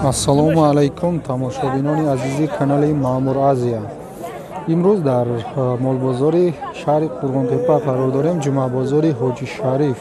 Ассалому алайкум, тамошобинони азизи канали Маъмур Азия. Имрӯз дар молбозори шаҳри Қурғонтеппа қарор дорем, ҷумъабозори Ҳоҷи Шариф.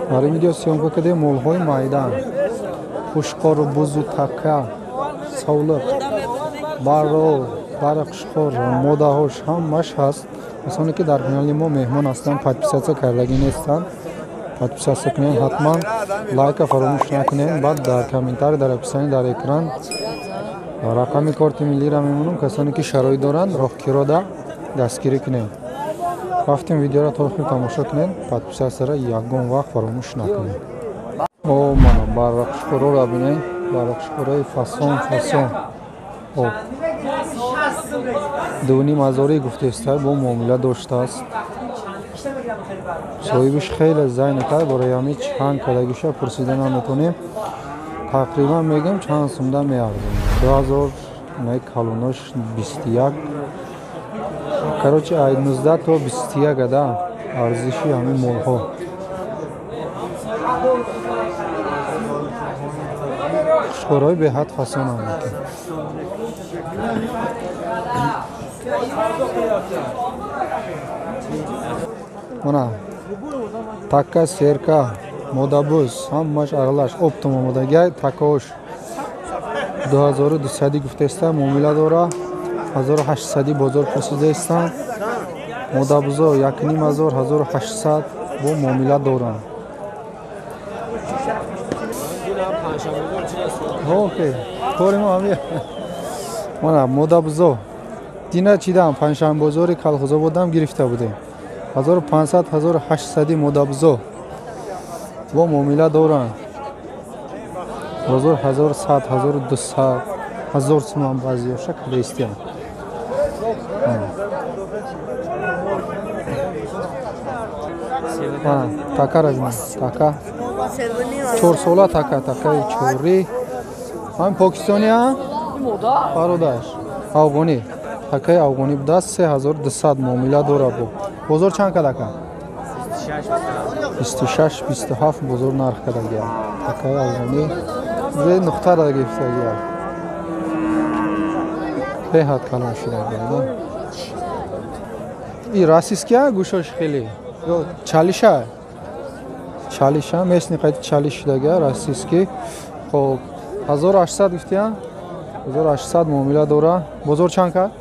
Дар ин видео съёмка кардем молҳои майдан, хушқору бузу така, савлиқ, баро, бара хушқор, модаҳош ҳамаш ҳаст. Касоне ки дар канали мо меҳмон ҳастанд, подписатсия кардагӣ нестанд, подписатсия кунед ҳатман, лайка фаромӯш накунед. Баъд дар комментарий, дар описании, дар экран рақами корти миллиро мемонам. Касоне ки шароит доранд, роҳкирода дастгирӣ кунед. Рафтем, видеоро то охир тамошо кунед, подписатсияро ягон вақт фаромӯш накунед. О, мана баррақшхӯроро бинед, баррақшхӯрои фасон фасон. Дуним ҳазорӣ гуфтеста, бо муомила доштааст. Соҳибиш хеле зайнетар, барои ҳамин чанд кадагиша пурсида наметонем. Тақрибан мегӯем чанд сумда меарзем. 2000, наи калонош 21. Короче, ай 19 то 21 ада арзиши ҳамин молҳо. Хушхӯрои беҳад фасонанд. Мана така, серка, модабуз ҳамаш аралаш оптом омодагиай. Такаош 2200 гуфтаиста, муомила дора. 1800 бозор пурсидаистанд. Модабузо 1500, 1800 бо муомила доранд. Окей, кори мо ҳами. Мана модабузо дина чидам, панҷшанбозори Калхозободам гирифта будем. 1500, 1800 модабузо бо муомила доранд. Бозор 1100, 1200, 1000 суман баъзиёша кадаистиянд. Така ра бинед, така чорсола така, такаи чорӣ. Ҳамин покистония бародараш афғонӣ, такаи афғонӣ будааст. 3200 муомила дорад. Бо бозор чанд кадака? 26, 27 бозор нарх кадагия. Такаи афғонӣ зе нуқтара гирифтагия, беҳад калон шудагия. И российския гӯшош хеле ё чалиша, чалиша местни қайти чалиш шудагия, российский. Хоб, 1800 гуфтия, 1800 муомила дора. Бозор чанд кард?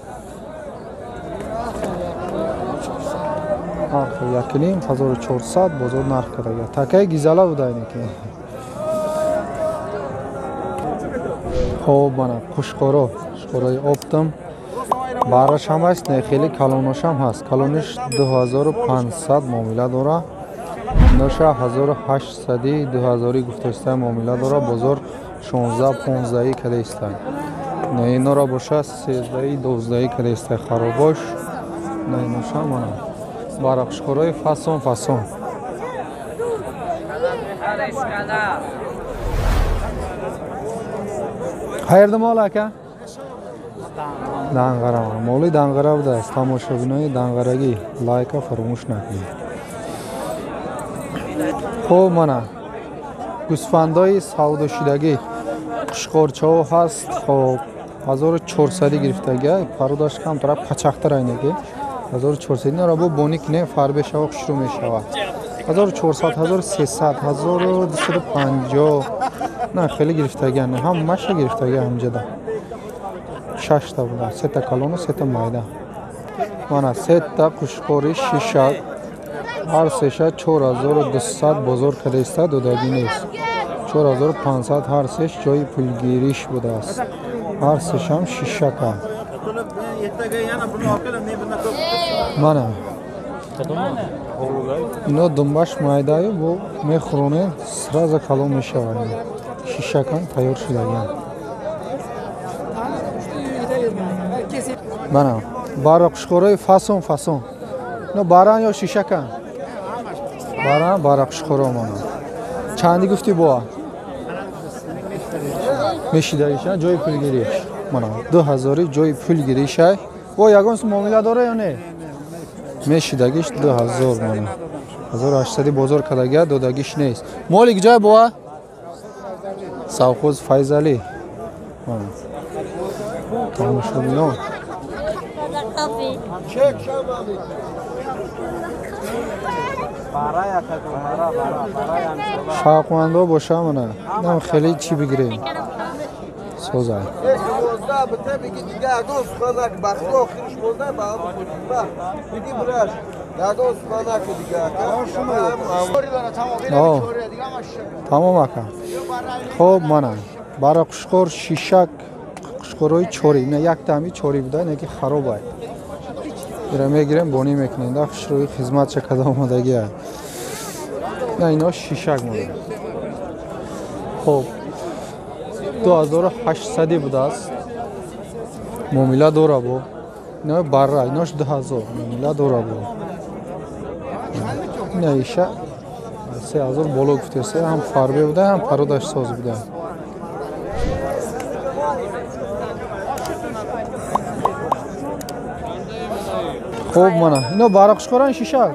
Нарх 1,5, 1400 бозор нарх кардагия. Такаи гизала буда ине ки. Хоб, мана қушқоро, қушқорои оптом бараш ҳам ҳаст, не хеле калоношам ҳаст. Калониш 2500 муомила дора. Ноша 1800, 2000 гуфтаиста муомила дора. Бозор 16, 15 кадаиста. Не инора боша 13, 12 кадаиста харобош. Не иноша мана барақшхӯрои фасон фасон. Хайрда мол ака? Данғара. Моли Данғара будааст. Тамошобинои данғарагӣ лайка фаромӯш накунед. Хоб, мана гӯсфандои савдошидагӣ, қушқорчаҳо ҳаст. Хоб, 1400 гирифтагия, пародаш камтара пачахтара инеги. 1400 инро бо бони кинем, фарбе шава, хушрӯ мешавад. 1400, 1300, 1250 на хеле гирифтагия, ҳамаша гирифтагия ҳамҷада. Шашта буда, сета калону сета майда. Мана сета қушқори шиша, ҳар сеша 4200 бозор кадаиста, додагӣ нест. 4500 ҳар сеш ҷои пулгириш будааст. Ҳар сешам шишака. Мана ино думбаш майдаю, бо мехӯронем, сразу калон мешавад. Шишакан тайёр шудагианд. Мана барра қушқорои фасон фасон. Ино баран ё шишакан? Баран, барра қушқоро. Мана чанди гуфтӣ боа? Мешидагиша ҷои пулгириш. Мана 2000 ҷои пулгиришай. Бо ягон сум муомила дора ё не? Мешидагиш 2000. Мана 1800 бозор кадагия, додагиш нест. Моли куҷая боа? Совхоз Файзали. Тамошобинон. Шавқмандо боша мана. Нам хеле чӣ бигирем. Созай. Тамом ака. Хоб мана. Бара қушқор шишак қушқорҳои чорӣ. Ина якта ҳами чорӣ буда, ина ки харобай. Ира мегирем, бонӣ мекунем. Да хушрӯи хизматша када омадагия. На ино шишак монда. Хоб 2800 будааст. Муомила дора бо. Ино барра, инош 2000 муомила дора бо. Ина иша 3000 боло гуфтеса, ҳам фарбе буда, ҳам пародаш соз буда. Хуб мана, ино бара қушқоран шишак?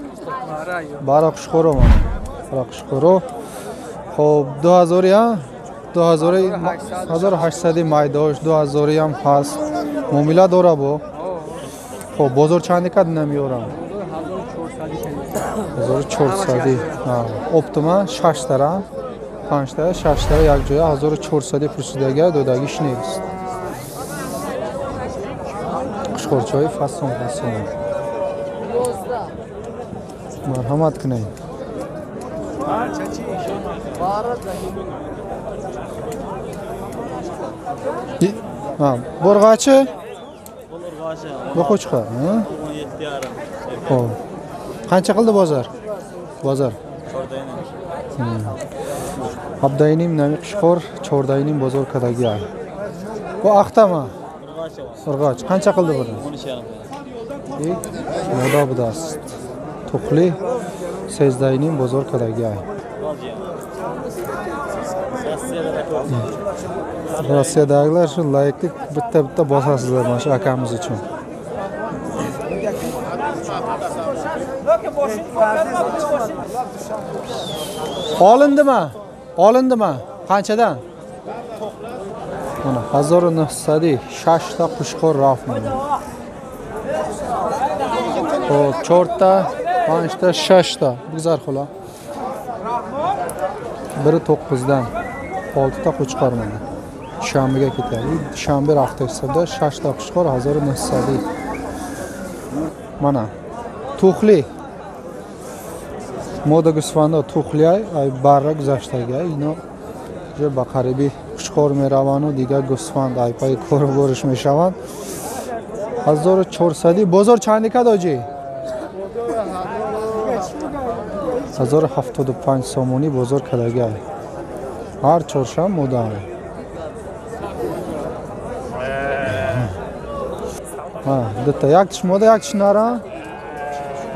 Бара қушқоро мана. Бара қушқоро. Хуб 2000 я? 2800 майдош, 2000 ҳам ҳаст. Муомила дора бо. Хуб бозор чанде кад намеорам? 1400. Оптима 6 тара, 5 тара, 6 тара як ҷоя 1400 пурсидага додагиш нест. Қушқорчаҳои фасон фасон. Марҳамат кунед. Борғачы? Bu qo'chqor, ha? Xo'p. Qancha qildi bozor? Bozor. 14.5. Abdaynim nami qo'chqor 14.5 bozor kadagiya. Bu axtami? Urg'och. Qancha qildi buni? 13.5. Moda budast. To'qli 13.5 bozor kadagiya. Rossiyadagilar shu laykni bitta-bitta bosasizlar mana shu akamiz uchun. Olindimi? Olindimi? Qanchadan? Mana 1900 6 ta qushqor raft mana. Xo'p, 4 ta, 5 ta, 6 ta. Guzar xola. Biri 9 dan 6 ta qo'chqor mana. Dushanbega ketadi. Dushanba rafta hisobda 6 ta qo'chqor 1900. Mana tuxli. Moda gusfanda tuxli ay barra guzashtagi. Ino je ba qaribi qo'chqor meravanu digar gusfand ay pay kor borish mешаванд. 1400 бозор чанд кад оҷи? 1075 сомонӣ бозор кадаги. Ҳар чоршанбе мода. Ҳа, дута яктиш мода, яктиш нара.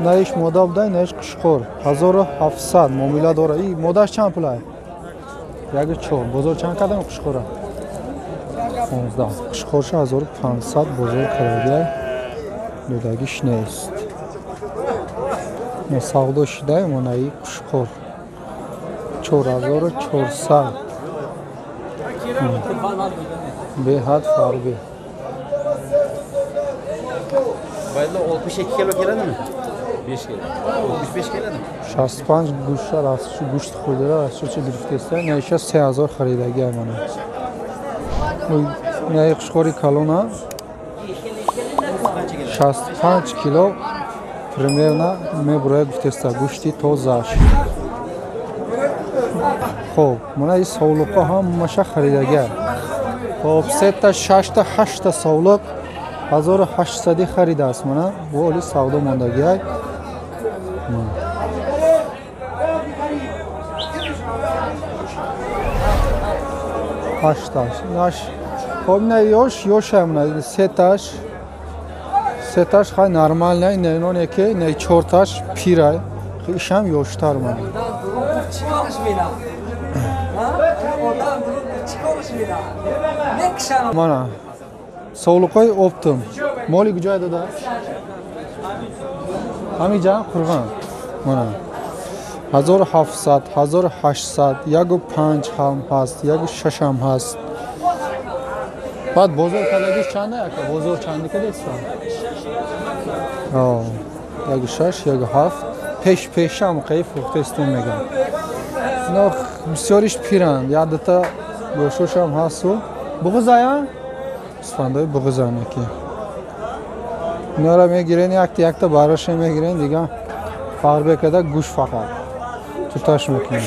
Наиш мода буда, наиш қушқор. 1700 муомила дора. И модаш чанд пулай? 1.4. Бозор чанд кадам қушқора? 15. Қушқорша 1500 бозор кадаги. Додагиш нест. Савдо шидай монаи қушқор. 4400. Беҳад фарбе. Bayla 62 kilo keladimi? 5 kilo. 65 keladimi? 65 гӯшта раст шу гӯшт хӯрдара раст шу гирифтеста. Наиша 3000 харидаги мана. Наи қушқори калона 65 кило примерно мебурая гуфтеста гӯшти тозаш. Хоб, мана ин совлуқҳо ҳамаша харидаги. Хоб, 3 та, 6 та, 8 та совлуқ 1800 харидааст мана. Бу оли савдо мондагиай. Ҳашташ. Наш. Хоб, ина ёш, ёшам на сеташ. Сеташ хай нормально, ина иноне ки, ина чорташ пирай. Ишам ёштар мана. Мана. Совлуқҳои оптум. Моли куҷое дода? Ҳамин ҷа Қурғон. Мана. 1700, 1800, 1,5 ҳам ҳаст, 1,6 ҳам ҳаст. Баъд бозор кардагиш чанда, ака? Бозор чанди кардеста? 1,6, 1,7. Пеш пешам қаи фурӯхтаистем, мегам. Ино бисёриш пиранд, як дута гӯшошам ҳасту буғузая, гӯсфандои буғузанаки. Инора мегирен, якта якта бараша мегирен, дига фарбе када, гӯш фақат туташ мекунем.